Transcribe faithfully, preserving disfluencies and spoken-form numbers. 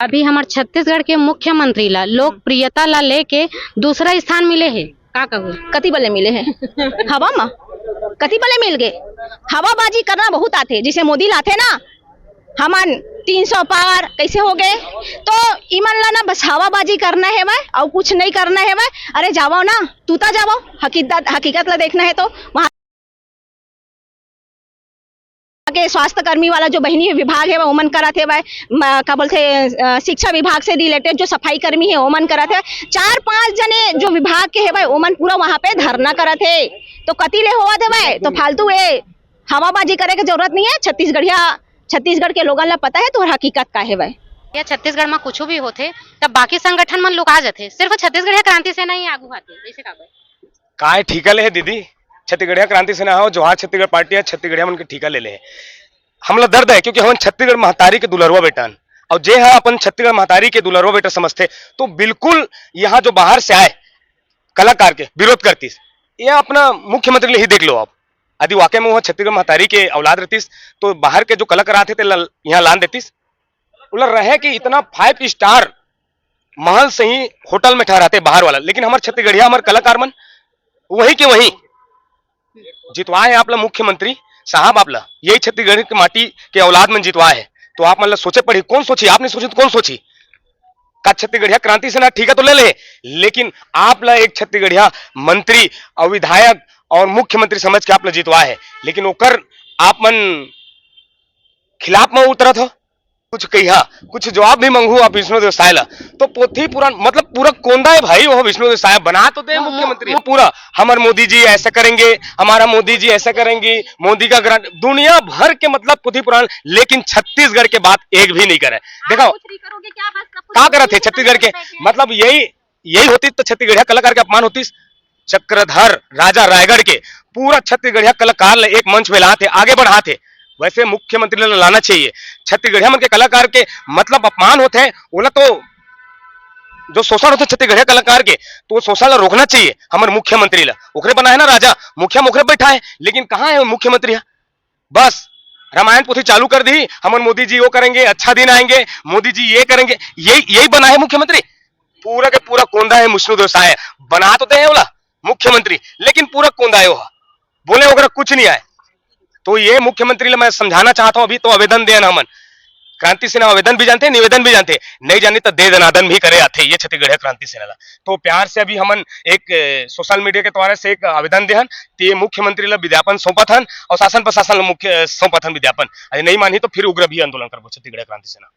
अभी हमर छत्तीसगढ़ के मुख्यमंत्री ला लोकप्रियता ला लेके दूसरा स्थान मिले हे, का कहू? कति बले मिले हे? हवा म? कति बले मिल गे? हवाबाजी करना बहुत आथे, जैसे मोदी लाथे ना, हमन तीन सौ पार कैसे हो गए? तो इमन ला ना बस हवाबाजी करना हेवय, अउ कुछ नहीं करना हेवय। अरे जावव ना, तूता जावव, हकीकत, हकीकत ला देखना है तो वहाँ के स्वास्थ्य कर्मी वाला जो बहिनी विभाग हेवय, ओमन करत हेवय, म-, का बोलथे, अ, शिक्षा विभाग से रिलेटेड जो सफाई कर्मी हे, ओमन करत हे। चार पांच जने जो विभाग के हेवय, ओमन पूरा वहाँ पे धरना करत हे। तो कति ले होवत हेवय? तो फालतू ए हवाबाजी करे के जरूरत नहीं है। छत्तीसगढ़िया, छत्तीसगढ़ के लोगन ला पता है तोहर हकीकत का हेवय। या छत्तीसगढ़ म कुछु भी होथे, तब बाकी संगठन मन लुका जथे, सिर्फ छत्तीसगढ़िया क्रांति सेना ही आगू आथे, ऐसे का बे? काय ठीका ले हे दीदी? छत्तीसगढ़िया क्रांति सेना हो, जोहार छत्तीसगढ़ पार्टी है, छत्तीसगढ़िया मन के ठीका ले ले हे। हमला दर्द है, क्योंकि हमन छत्तीसगढ़ महतारी के दुलरुआ बेटा हन, और जे हा अपन छत्तीसगढ़ महतारी के दुलरुआ बेटा समझथे, तो बिल्कुल यहाँ जो बाहर से आए कलाकार के विरोध करतीस, ये अपना मुख्यमंत्री ले ही देख लो आप। यदि वाकई में वो छत्तीसगढ़ महतारी के औलाद रहतीस, तो बाहर के जो कलाकार आथे, ते ल-, यहाँ लान देतीस। बोला रहे कि इतना फाइव स्टार महल से ही होटल में ठहराते बाहर वाला, लेकिन हमारे छत्तीसगढ़िया, हमारे कलाकार मन वही के वही जितवाए हे आप ला मुख्यमंत्री साहब, आप ला यही छत्तीसगढ़ के माटी के औलाद मन जितवाए हे। तो आप मन ला सोचे पड़ी, कौन सोची? आप नहीं सोची तो कौन सोची? का छत्तीसगढ़िया क्रांति सेना ठीका तो ले ले, लेकिन आप ला एक छत्तीसगढ़िया मंत्री और विधायक और मुख्यमंत्री समझ के आप ला जितवाए हे, लेकिन ओकर आप मन खिलाफ में उतरत हो। कुछ कहिया, कुछ जवाब भी मंगू आप विष्णु देव साय ला, तो पोथी पुराण, मतलब, पूरा कोंदा है भाई, वो विष्णु देव साय बना तो दे मुख्यमंत्री। पूरा, "हमारे मोदी जी ऐसा करेंगे, हमारा मोदी जी ऐसा करेंगे, मोदी का ग्रांट", दुनिया भर के, मतलब, पोथी पुराण, लेकिन छत्तीसगढ़ के बात एक भी नहीं करे। देखो, का करत हे छत्तीसगढ़ के, मतलब, यही, यही होती तो छत्तीसगढ़िया कलाकार के अपमान होती। चक्रधर राजा रायगढ़ के पूरा छत्तीसगढ़िया कलाकार ले एक मंच में लाते, आगे बढ़ाते। वैसे मुख्यमंत्री ला लाना चाहिए। छत्तीसगढ़िया मन के कलाकार के, मतलब, अपमान होते हैं, ओला तो, जो शोषण होते छत्तीसगढ़िया कलाकार के, तो वो शोषण ला रोकना चाहिए हमारे मुख्यमंत्री ला। ओकरे बनाए ना राजा, मुखिया में ओकरे बैठा है, लेकिन कहाँ है वो मुख्यमंत्री है? बस रामायण पोथी चालू कर दी, "हमारे मोदी जी वो करेंगे, अच्छा दिन आएंगे, मोदी जी ये करेंगे", यही, यही बना है मुख्यमंत्री। पूरा के पूरा कोंदा है विष्णु देव साय, बना तो दे ओला मुख्यमंत्री, लेकिन पूरा कोंदा है वो, बोले वगैरह कुछ नहीं आए। तो ये मुख्यमंत्री ला मैं समझाना चाहता हूँ, अभी तो आवेदन देन हमन, क्रांति सेना आवेदन भी जानते, निवेदन भी जानते, नहीं जानी तो दे दनादन भी करे आथे ये छत्तीसगढ़िया क्रांति सेना ला। तो प्यार से अभी हमन एक, अ, सोशल मीडिया के द्वारा से एक आवेदन देहन, ते मुख्यमंत्री ला विज्ञापन सौंपत हन और शासन प्रशासन ला मुख्य, अ, सौंपत हन विज्ञापन। अरे नहीं मानही तो फिर उग्र भी आंदोलन करबो छत्तीसगढ़िया क्रांति सेना।